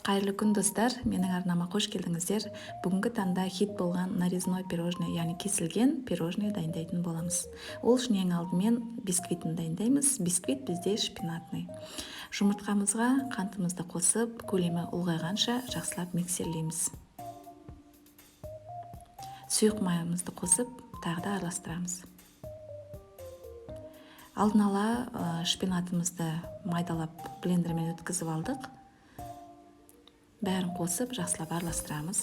Қайырлы күн, достар! Менің арнама қош келдіңіздер. Бүгінгі таңда хит болған нарезной пирожное, яғни кесілген пирожное дайындайтын боламыз. Ол үшін ең алдымен бисквитін дайындаймыз. Бисквит бізде шпинатный. Жұмыртқамызға қантымызды қосып, көлемі ұлғайғанша жақсылап миксерлейміз. Сұйық майымызды қосып, тағы да араластырамыз. Алдын ала шпинатымызды майдалап, блендермен өткізіп алдық. Бәрін қосып, жақсылап араластырамыз.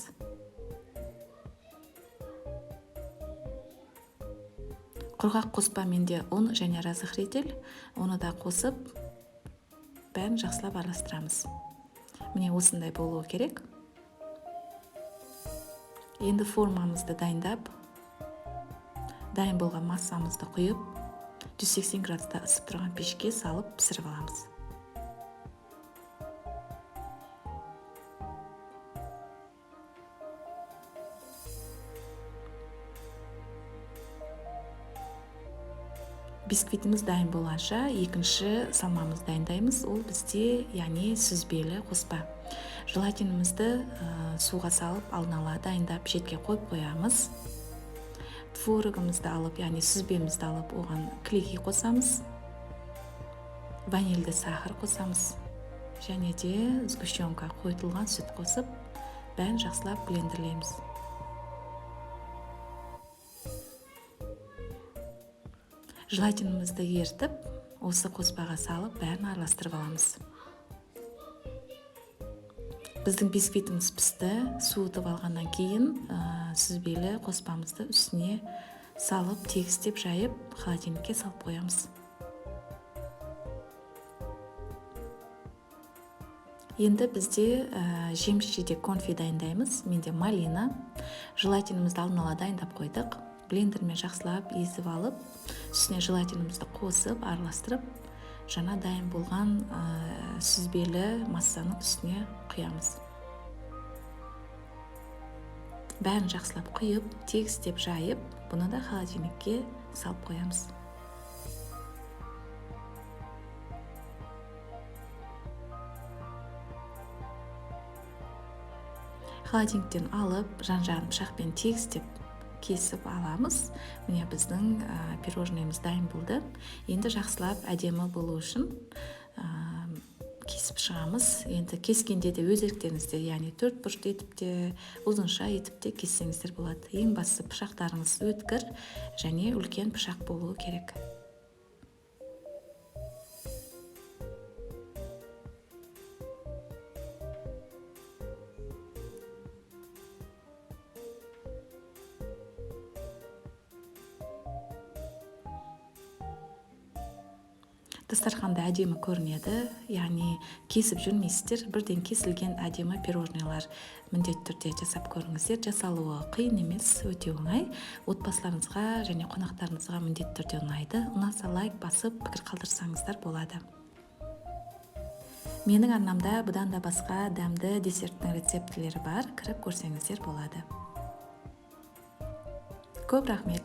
Құрғақ қоспа менде ұн және разрыхлитель, оны да қосып, бәрін жақсылап араластырамыз. Міне, осындай болуы керек. Енді формамызды дайындап, дайын болған массамызды құйып, 180 градуста ысып тұрған пешке салып, пісіріп аламыз. Бисквитіміз дайын болғанша, екінші салмамызды дайындаймыз. Ол бізде, яғни, сүзбелі қоспа. Желатинімізді суға салып, алдын ала дайындап, шетке қойып қоямыз. Творогымызды алып, яғни сүзбемізді алып, оған кілегей қосамыз, ванильді сахар қосамыз және де сгущенка, қойытылған сүт қосып, бәрін жақсылап блендерлейміз. Желатинімізді ерітіп, осы қоспаға салып, бәрін араластырып аламыз. Біздің бисквитіміз пісті. Суытып алғаннан кейін сүзбелі қоспамызды үстіне салып, тегістеп жайып, холодильникке салып қоямыз. Енді бізде жеміс жидек конфи дайындаймыз. Менде малина. Желатинімізді алдын ала дайындап қойдық. Блендермен жақсылап езіп алып, үстіне желатинімізді қосып, араластырып, жаңа дайын болған сүзбелі массаның үстіне құямыз. Бәрін жақсылап құйып, тегістеп жайып, бұны да холодильникке салып қоямыз. Холодильниктен алып, жан жағын пышақпен тегістеп кесіп аламыз. Міне, біздің пирожныйымыз дайын болды. Енді жақсылап әдемі болу үшін кесіп шығамыз. Енді кескенде де өз еріктеріңізде, яғни төрт бұрышты етіп те, ұзынша етіп те кессеңіздер болады. Ең бастысы, пышақтарыңыз өткір және үлкен пышақ болуы керек. Дастарханда әдемі көрінеді, яғни кесіп жүрмейсіздер, бірден кесілген әдемі пирожныйлар. Міндетті түрде жасап көріңіздер. Жасалуы қиын емес, өте оңай. Отбасыларыңызға және қонақтарыңызға міндетті түрде ұнайды. Ұнаса, лайк басып, пікір қалдырсаңыздар болады. Менің арнамда бұдан да басқа дәмді десерттің рецептілері бар, кіріп көрсеңіздер болады. Көп рахмет.